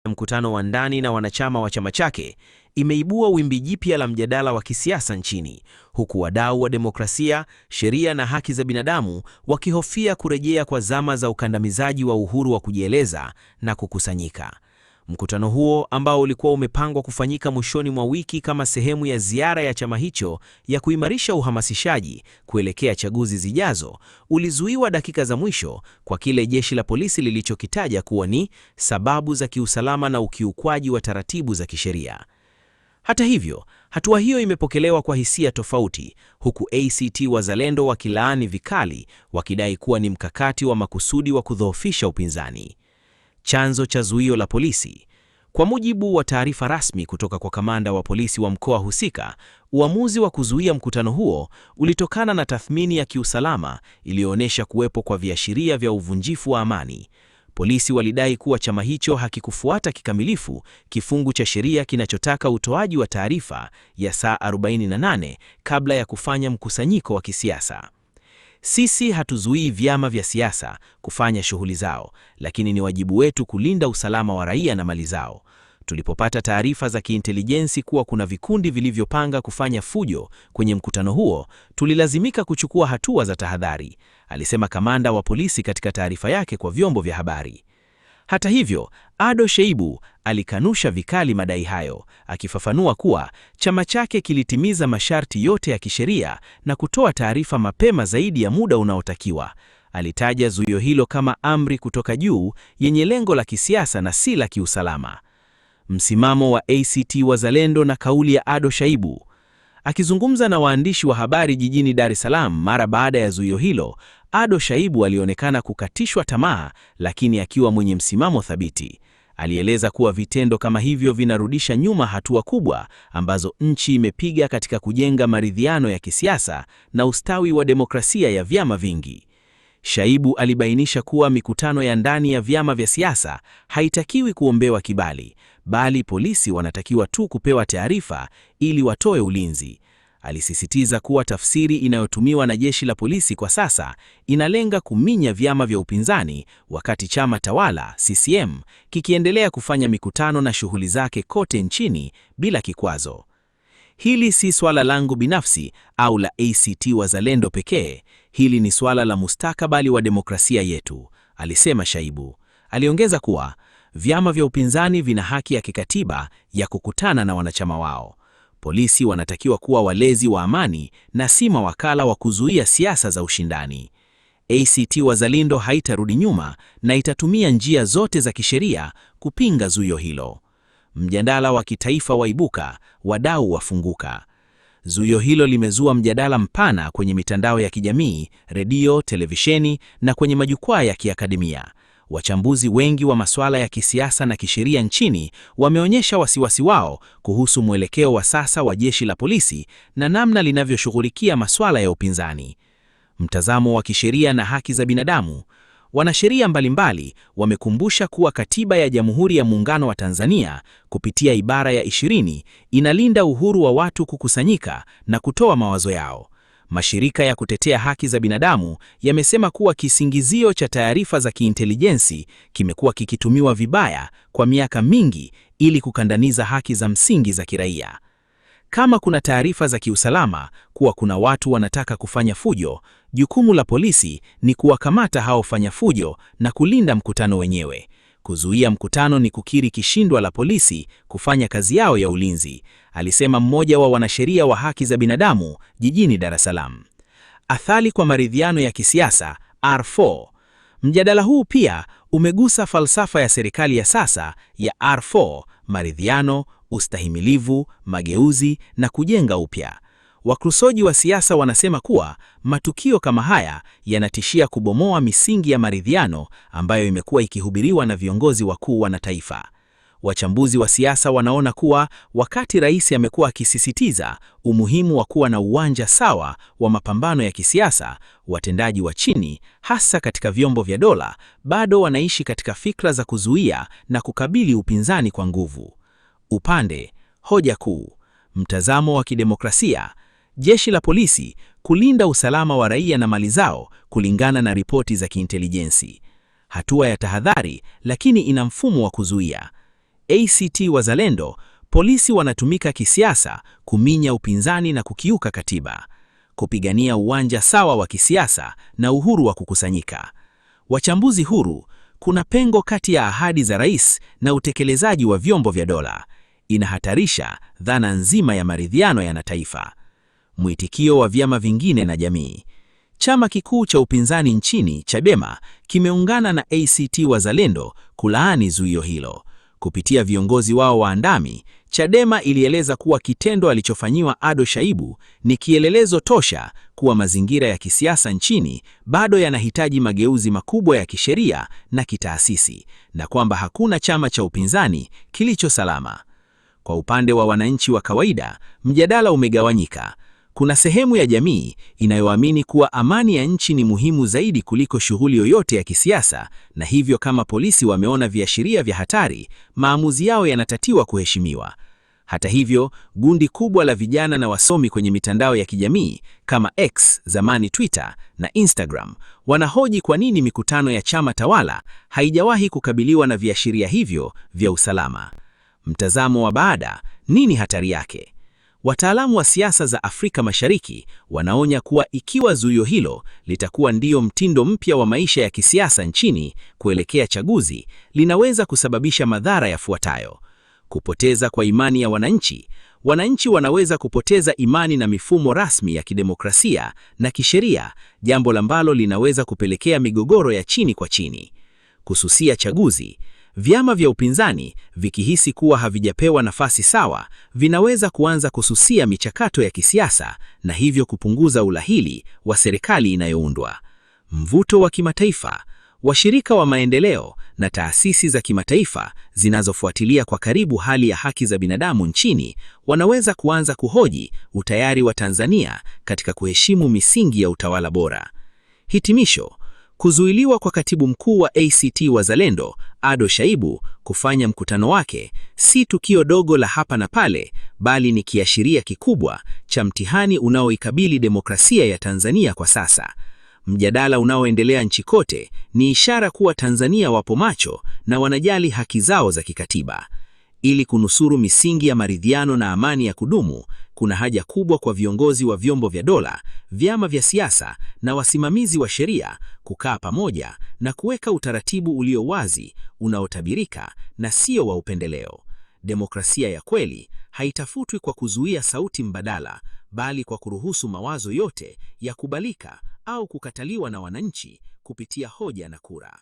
Mkutano wa ndani na wanachama wa chama chake imeibua wimbi jipya la mjadala wa kisiasa nchini, huku wadau wa demokrasia, sheria na haki za binadamu wakihofia kurejea kwa zama za ukandamizaji wa uhuru wa kujieleza na kukusanyika. Mkutano huo ambao ulikuwa umepangwa kufanyika mwishoni mwa wiki kama sehemu ya ziara ya chama hicho ya kuimarisha uhamasishaji kuelekea chaguzi zijazo, ulizuiwa dakika za mwisho kwa kile jeshi la polisi lilichokitaja kuwa ni sababu za kiusalama na ukiukwaji wa taratibu za kisheria. Hata hivyo, hatua hiyo imepokelewa kwa hisia tofauti, huku ACT Wazalendo wakilaani vikali, wakidai kuwa ni mkakati wa makusudi wa kudhoofisha upinzani. Chanzo cha zuio la polisi. Kwa mujibu wa taarifa rasmi kutoka kwa kamanda wa polisi wa mkoa husika, uamuzi wa kuzuia mkutano huo ulitokana na tathmini ya kiusalama iliyoonyesha kuwepo kwa viashiria vya uvunjifu wa amani. Polisi walidai kuwa chama hicho hakikufuata kikamilifu kifungu cha sheria kinachotaka utoaji wa taarifa ya saa 48 kabla ya kufanya mkusanyiko wa kisiasa. Sisi hatuzuii vyama vya siasa kufanya shughuli zao, lakini ni wajibu wetu kulinda usalama wa raia na mali zao. Tulipopata taarifa za kiintelijensi kuwa kuna vikundi vilivyopanga kufanya fujo kwenye mkutano huo, tulilazimika kuchukua hatua za tahadhari, alisema kamanda wa polisi katika taarifa yake kwa vyombo vya habari. Hata hivyo, Ado Shaibu alikanusha vikali madai hayo, akifafanua kuwa chama chake kilitimiza masharti yote ya kisheria na kutoa taarifa mapema zaidi ya muda unaotakiwa. Alitaja zuio hilo kama amri kutoka juu yenye lengo la kisiasa na si la kiusalama. Msimamo wa ACT Wazalendo na kauli ya Ado Shaibu. Akizungumza na waandishi wa habari jijini Dar es Salaam mara baada ya zuio hilo, Ado Shaibu alionekana kukatishwa tamaa, lakini akiwa mwenye msimamo thabiti. Alieleza kuwa vitendo kama hivyo vinarudisha nyuma hatua kubwa ambazo nchi imepiga katika kujenga maridhiano ya kisiasa na ustawi wa demokrasia ya vyama vingi. Shaibu alibainisha kuwa mikutano ya ndani ya vyama vya siasa haitakiwi kuombewa kibali, bali polisi wanatakiwa tu kupewa taarifa ili watoe ulinzi. Alisisitiza kuwa tafsiri inayotumiwa na jeshi la polisi kwa sasa inalenga kuminya vyama vya upinzani, wakati chama tawala CCM kikiendelea kufanya mikutano na shughuli zake kote nchini bila kikwazo. Hili si swala langu binafsi au la ACT Wazalendo pekee, hili ni swala la mustakabali wa demokrasia yetu, alisema Shaibu. Aliongeza kuwa vyama vya upinzani vina haki ya kikatiba ya kukutana na wanachama wao. Polisi wanatakiwa kuwa walezi wa amani na si mawakala wa kuzuia siasa za ushindani. ACT Wazalendo haitarudi nyuma na itatumia njia zote za kisheria kupinga zuio hilo. Mjadala wa kitaifa waibuka, wadau wafunguka. Zuio hilo limezua mjadala mpana kwenye mitandao ya kijamii, redio, televisheni na kwenye majukwaa ya kiakademia. Wachambuzi wengi wa masuala ya kisiasa na kisheria nchini wameonyesha wasiwasi wao kuhusu mwelekeo wa sasa wa jeshi la polisi na namna linavyoshughulikia masuala ya upinzani. Mtazamo wa kisheria na haki za binadamu. Wanasheria mbalimbali wamekumbusha kuwa Katiba ya Jamhuri ya Muungano wa Tanzania kupitia ibara ya 20 inalinda uhuru wa watu kukusanyika na kutoa mawazo yao. Mashirika ya kutetea haki za binadamu yamesema kuwa kisingizio cha taarifa za kiintelijensi kimekuwa kikitumiwa vibaya kwa miaka mingi ili kukandamiza haki za msingi za kiraia. Kama kuna taarifa za kiusalama kuwa kuna watu wanataka kufanya fujo, jukumu la polisi ni kuwakamata hao fanya fujo na kulinda mkutano wenyewe. Kuzuia mkutano ni kukiri kishindwa la polisi kufanya kazi yao ya ulinzi, alisema mmoja wa wanasheria wa haki za binadamu jijini Dar es Salaam. Athari kwa maridhiano ya kisiasa R4. Mjadala huu pia umegusa falsafa ya serikali ya sasa ya R4: maridhiano, ustahimilivu, mageuzi na kujenga upya. Wakosoaji wa siasa wanasema kuwa matukio kama haya yanatishia kubomoa misingi ya maridhiano ambayo imekuwa ikihubiriwa na viongozi wakuu wa taifa. Wachambuzi wa siasa wanaona kuwa wakati rais amekuwa akisisitiza umuhimu wa kuwa na uwanja sawa wa mapambano ya kisiasa, watendaji wa chini, hasa katika vyombo vya dola, bado wanaishi katika fikra za kuzuia na kukabili upinzani kwa nguvu. Upande hoja kuu, mtazamo wa kidemokrasia, jeshi la polisi kulinda usalama wa raia na mali zao kulingana na ripoti za kiintelijensi. Hatua ya tahadhari, lakini ina mfumo wa kuzuia. ACT Wazalendo, polisi wanatumika kisiasa kuminya upinzani na kukiuka katiba. Kupigania uwanja sawa wa kisiasa na uhuru wa kukusanyika. Wachambuzi huru, kuna pengo kati ya ahadi za rais na utekelezaji wa vyombo vya dola. Inahatarisha dhana nzima ya maridhiano ya taifa. Mwitikio wa vyama vingine na jamii. Chama kikuu cha upinzani nchini, Chadema, kimeungana na ACT Wazalendo kulaani zuio hilo. Kupitia viongozi wao waandami, Chadema ilieleza kuwa kitendo alichofanyiwa Ado Shaibu ni kielelezo tosha kuwa mazingira ya kisiasa nchini bado yanahitaji mageuzi makubwa ya kisheria na kitaasisi, na kwamba hakuna chama cha upinzani kilicho salama. Kwa upande wa wananchi wa kawaida, mjadala umegawanyika. Kuna sehemu ya jamii inayoamini kuwa amani ya nchi ni muhimu zaidi kuliko shughuli yoyote ya kisiasa, na hivyo kama polisi wameona viashiria vya hatari, maamuzi yao yanatakiwa kuheshimiwa. Hata hivyo, gundi kubwa la vijana na wasomi kwenye mitandao ya kijamii kama X, zamani Twitter, na Instagram wanahoji kwa nini mikutano ya chama tawala haijawahi kukabiliwa na viashiria hivyo vya usalama. Mtazamo wa baada, nini hatari yake? Wataalamu wa siasa za Afrika Mashariki wanaonya kuwa ikiwa zuio hilo litakuwa ndio mtindo mpya wa maisha ya kisiasa nchini kuelekea chaguzi, linaweza kusababisha madhara yafuatayo: kupoteza kwa imani ya wananchi. Wananchi wanaweza kupoteza imani na mifumo rasmi ya kidemokrasia na kisheria, jambo ambalo linaweza kupelekea migogoro ya chini kwa chini. Kususia chaguzi. Vyama vya upinzani vikihisi kuwa havijapewa nafasi sawa, vinaweza kuanza kususia michakato ya kisiasa na hivyo kupunguza ulahili wa serikali inayoundwa. Mvuto wa kimataifa. Washirika wa maendeleo na taasisi za kimataifa zinazofuatilia kwa karibu hali ya haki za binadamu nchini wanaweza kuanza kuhoji utayari wa Tanzania katika kuheshimu misingi ya utawala bora. Hitimisho. Kuzuiliwa kwa katibu mkuu wa ACT Wazalendo, Ado Shaibu, kufanya mkutano wake si tukio dogo la hapa na pale, bali ni kiashiria kikubwa cha mtihani unaoikabili demokrasia ya Tanzania kwa sasa. Mjadala unaoendelea nchi kote ni ishara kuwa Tanzania wapo macho na wanajali haki zao za kikatiba. Ili kunusuru misingi ya maridhiano na amani ya kudumu, kuna haja kubwa kwa viongozi wa vyombo vya dola, vyama vya siasa na wasimamizi wa sheria kukaa pamoja na kuweka utaratibu ulio wazi, unaotabirika na sio wa upendeleo. Demokrasia ya kweli haitafutwi kwa kuzuia sauti mbadala, bali kwa kuruhusu mawazo yote yakubalika au kukataliwa na wananchi kupitia hoja na kura.